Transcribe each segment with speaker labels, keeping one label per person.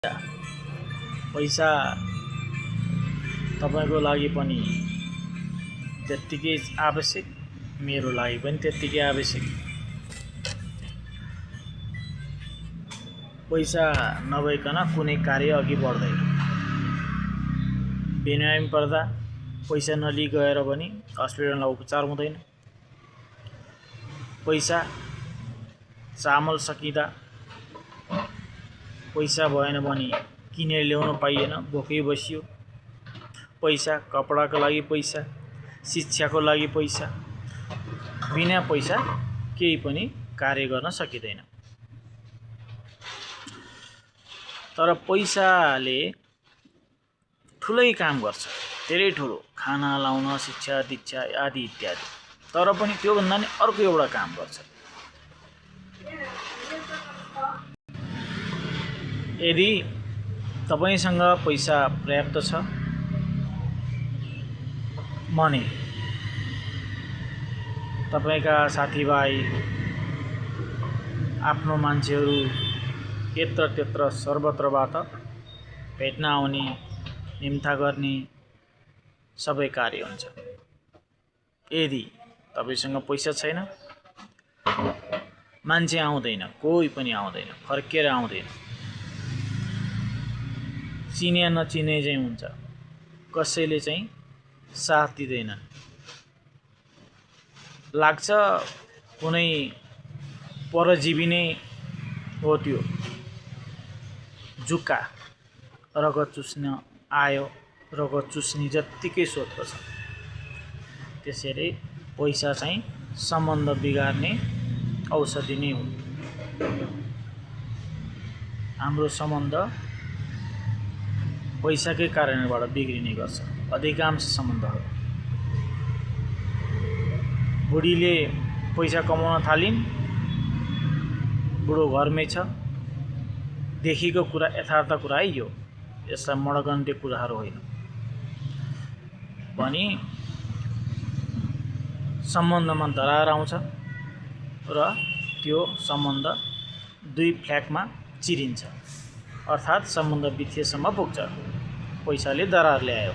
Speaker 1: पैसा तपाईको लागि पनि त्यत्तिकै आवश्यक, मेरो लागि पनि त्यत्तिकै आवश्यक। पैसा नभइकन कुनै कार्य अघि बढ्दैन। बिमारी पर्दा पैसा नलिई गएर पनि हस्पिटलमा उपचार हुँदैन। पैसा चामल सकिँदा पैसा भएन भने किनेर ल्याउन पाइएन, भोकै बसियो। पैसा कपडाको लागि पैसा, शिक्षाको लागि पैसा, बिना पैसा केही पनि कार्य गर्न सकिँदैन। तर पैसाले ठुलै काम गर्छ, धेरै ठुलो, खाना लाउन, शिक्षा दीक्षा आदि इत्यादि। तर पनि त्योभन्दा नि अर्को एउटा काम गर्छ। यदि तपाईसँग पैसा पर्याप्त छ भने तपाईका साथीभाइ, आफ्नो मान्छेहरू यत्र त्यत्र सर्वत्रबाट भेट्न आउने, निम्ता गर्ने सबै कार्य हुन्छ। यदि तपाईसँग पैसा छैन, मान्छे आउँदैन, कोही पनि आउँदैन, फर्केर आउँदैन, चिने नचिने चाहिँ हुन्छ, कसैले चाहिँ साथ दिँदैन। लाग्छ कुनै परजीवी नै हो त्यो, जुका रगत चुस्न आयो, रगत चुस्ने जत्तिकै सोध्को छ। त्यसैले पैसा चाहिँ सम्बन्ध बिगार्ने औषधि नै हो। हाम्रो सम्बन्ध पैसाकै कारणबाट बिग्रिने गर्छ, अधिकांश सम्बन्धहरू। बुढीले पैसा कमाउन थालिन्, बुढो घरमै छ, देखिको कुरा यथार्थ कुरा है यो, यसलाई मडगन्ते कुराहरू होइन। भनी सम्बन्धमा दरार आउँछ र त्यो सम्बन्ध दुई फ्ल्याकमा चिरिन्छ, अर्थात् सम्बन्ध बिथेसम्म पुग्छ। पैसाले दरार ल्यायो।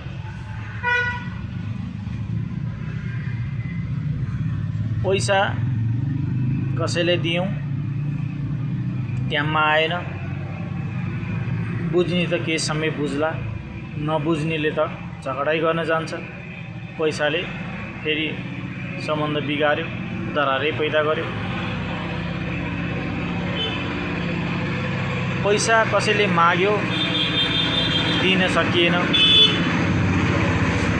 Speaker 1: पैसा कसैले दियौँ, ट्याममा आएन, बुझ्ने त केही समय बुझ्ला, नबुझ्नेले त झगडै गर्न जान्छ। पैसाले फेरि सम्बन्ध बिगार्यो, दरारै पैदा गर्यो। पैसा कसैले माग्यो, दिन सकिएन,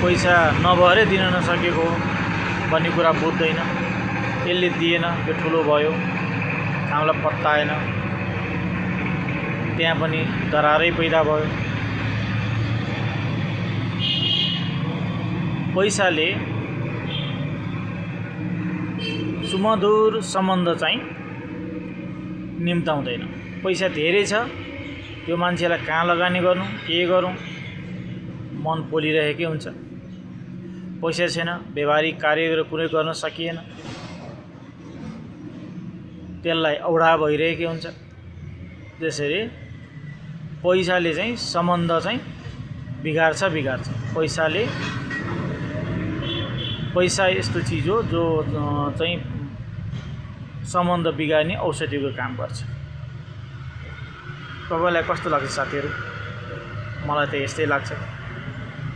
Speaker 1: पैसा नभएरै दिन नसकेको भन्ने कुरा बुझ्दैन। यसले दिएन, यो ठुलो भयो, हामीलाई पत्ताएन, त्यहाँ पनि दरारै पैदा भयो। पैसाले सुमधुर सम्बन्ध चाहिँ निम्ताउँदैन। पैसा धेरै छ, त्यो मान्छेलाई कहाँ लगानी गर्नु, के गरौँ, मन पोलिरहेकै हुन्छ। पैसा छैन, व्यवहारिक कार्यहरू कुनै गर्न सकिएन, त्यसलाई औडा भइरहेकै हुन्छ। त्यसरी पैसाले चाहिँ सम्बन्ध चाहिँ बिगार्छ। पैसा यस्तो चिज हो जो चाहिँ सम्बन्ध बिगार्ने औषधिको काम गर्छ। तपाईलाई कस्तो लाग्छ साथीहरू? मलाई त यस्तै लाग्छ।